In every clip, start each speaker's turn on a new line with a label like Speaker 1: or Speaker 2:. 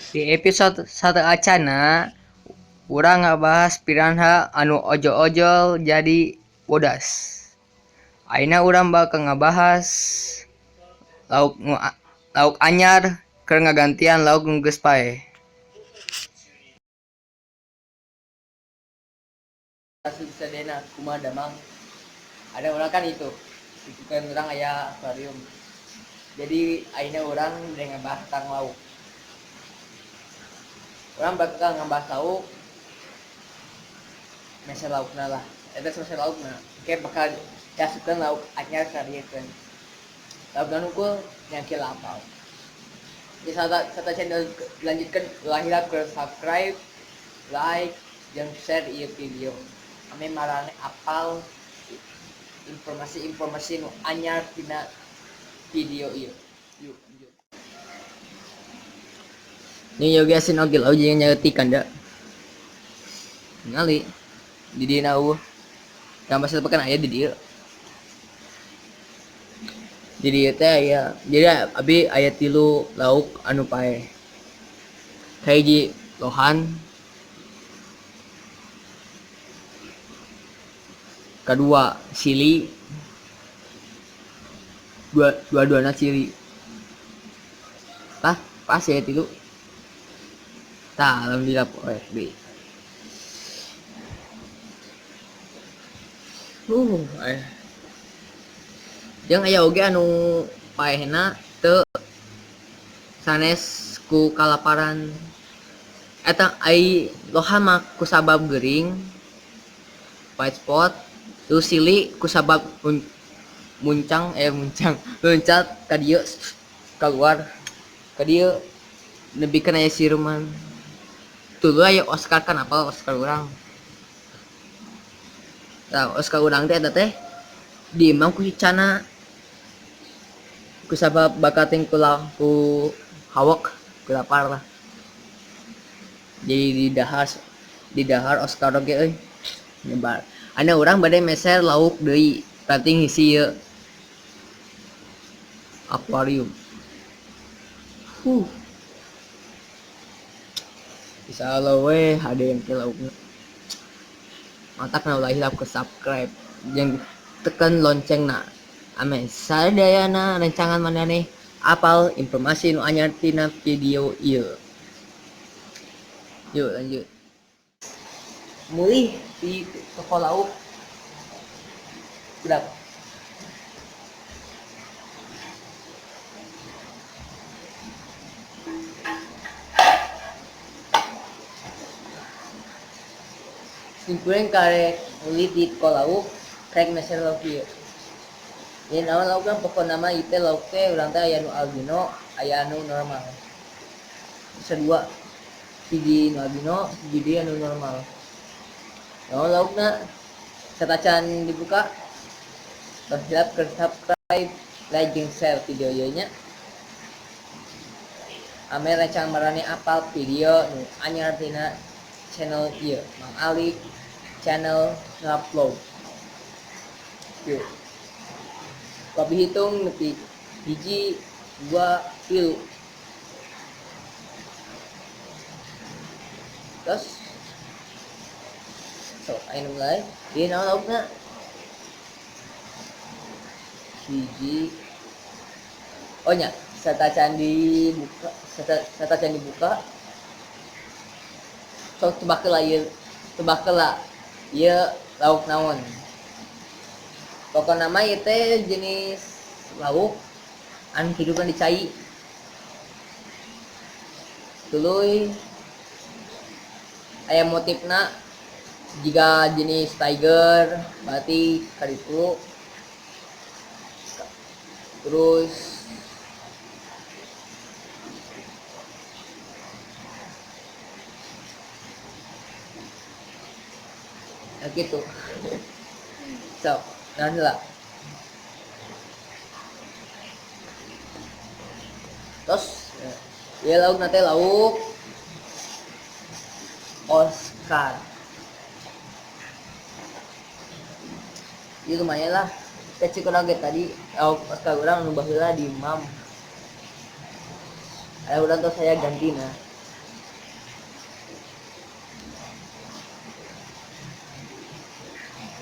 Speaker 1: Di episode sateuacanna urang ngabahas piranha anu ojol-ojol jadi bodas. Ayeuna urang bakal ngabahas lauk lauk anyar keur ngagantian lauk nu geus paeh. Sadayana kumaha damang. Ada urang kan itu, itu kan urang aya akuarium. Jadi ayeuna urang bade ngabahas tentang lauk. Urang bakal ngabahas lauk, meser laukna lah. Eta meser laukna. Engke bakal diasupkeun lauk anyar ka dieu keun. Laukna nungkul nya lapau. Di sata channel dilanjutkan ulah hilap ke subscribe, like, jeung share ieu video. Ame marane apal informasi-informasi nu anyar tina video ieu. Yuk, lanjut. Ini yoga asin oge lauk jeung nyaeutikan da. Ngali di dieu na eueuh. Gambar satu aya di dieu. Di dieu teh aya, jadi abi aya 3 lauk anu paeh. Kahiji lohan, kedua sili, dua-duana sili. Tah, pas ya 3. Tah, alhamdulillah poe deui. Jeung aya oge anu paehna teu sanes ku kalaparan. Eta ai lohan mah kusabab gering, white spot, terus sili kusabab muncang, loncat ka dieu keluar ka dieu nepikeun aya siruman. Tuluy aya Oscar kan apal Oscar urang. Tah Oscar urang teh eta teh diimam ku si Cana. Kusabab bakating ku hawak, ku lapar lah. Jadi didahar Oscar oge euy. Nyebar. Anu urang bade meser lauk deui, berarti ngisi ieu akuarium. Insyaallah we ada yang ke laukna. Matakna ulah hilap ke subscribe jeung tekan loncengna. Ame sadayana rencangan maneh apal informasi nu anyar tina video ieu. Yuk lanjut. Mulih di toko lauk. Udah. Simpulan karek mulih di toko lauk, karek meser lauk ieu. Ini naon lauk kan pokok nama ieu teh lauk teh urang teh aya nu albino, aya nu normal. Bisa dua. Hiji nu albino, hiji deui anu normal. Naon laukna? Satacan dibuka. Tong hilap ke subscribe, like jeung share video ieu nya. Ame rencang marane apal video nu anyar tina channel ieu, Mang Ali channel ngupload. Yuk. Kopi hitung nepi 1, 2, 3. Terus sok ayeuna mulai. Ieu naon laukna? 1. Oh nya, satacan dibuka, satacan dibuka. Sok tebak heula ieu, tebak heula ieu lauk naon. Pokona mah ieu teh jenis lauk anu hidupna di cai. Tuluy aya motifna jiga jenis tiger, berarti karitu. Terus ya gitu. So, naon lah. Terus ya lauk nate lauk Oscar. Ini lumayan lah. Kecil kurang ge tadi lauk Oscar urang nu baheula di mam. Ada urang tuh saya ganti nah.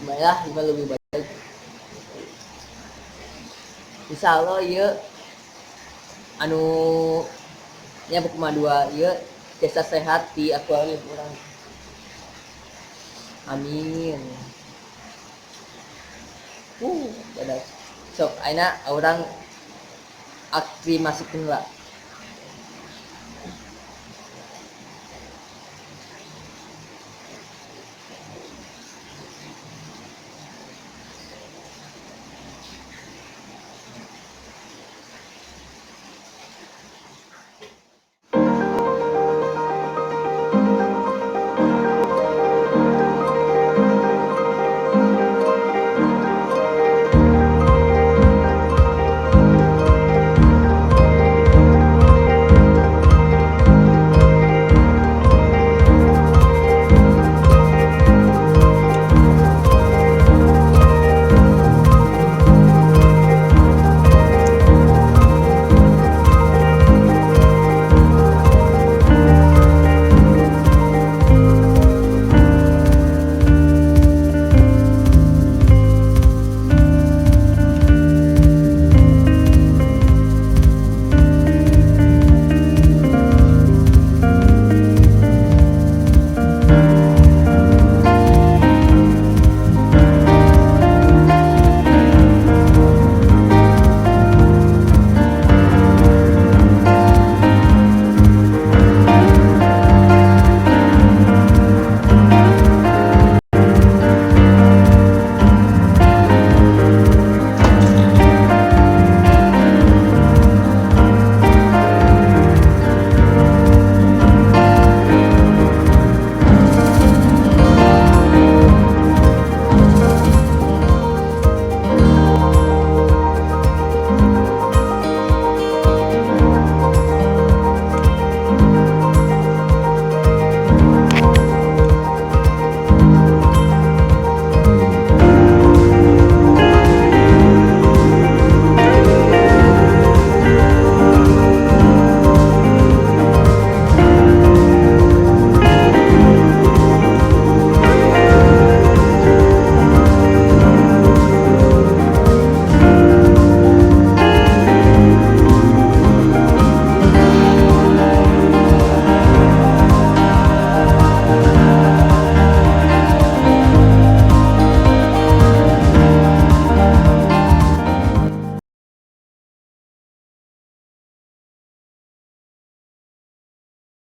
Speaker 1: Lumayan lah, lima lebih baik. Insya Allah ieu anu nya buku dua ieu jasa sehat di akuarium urang. Amin. Dadah. Sok ayeuna urang aklimasikeun lah.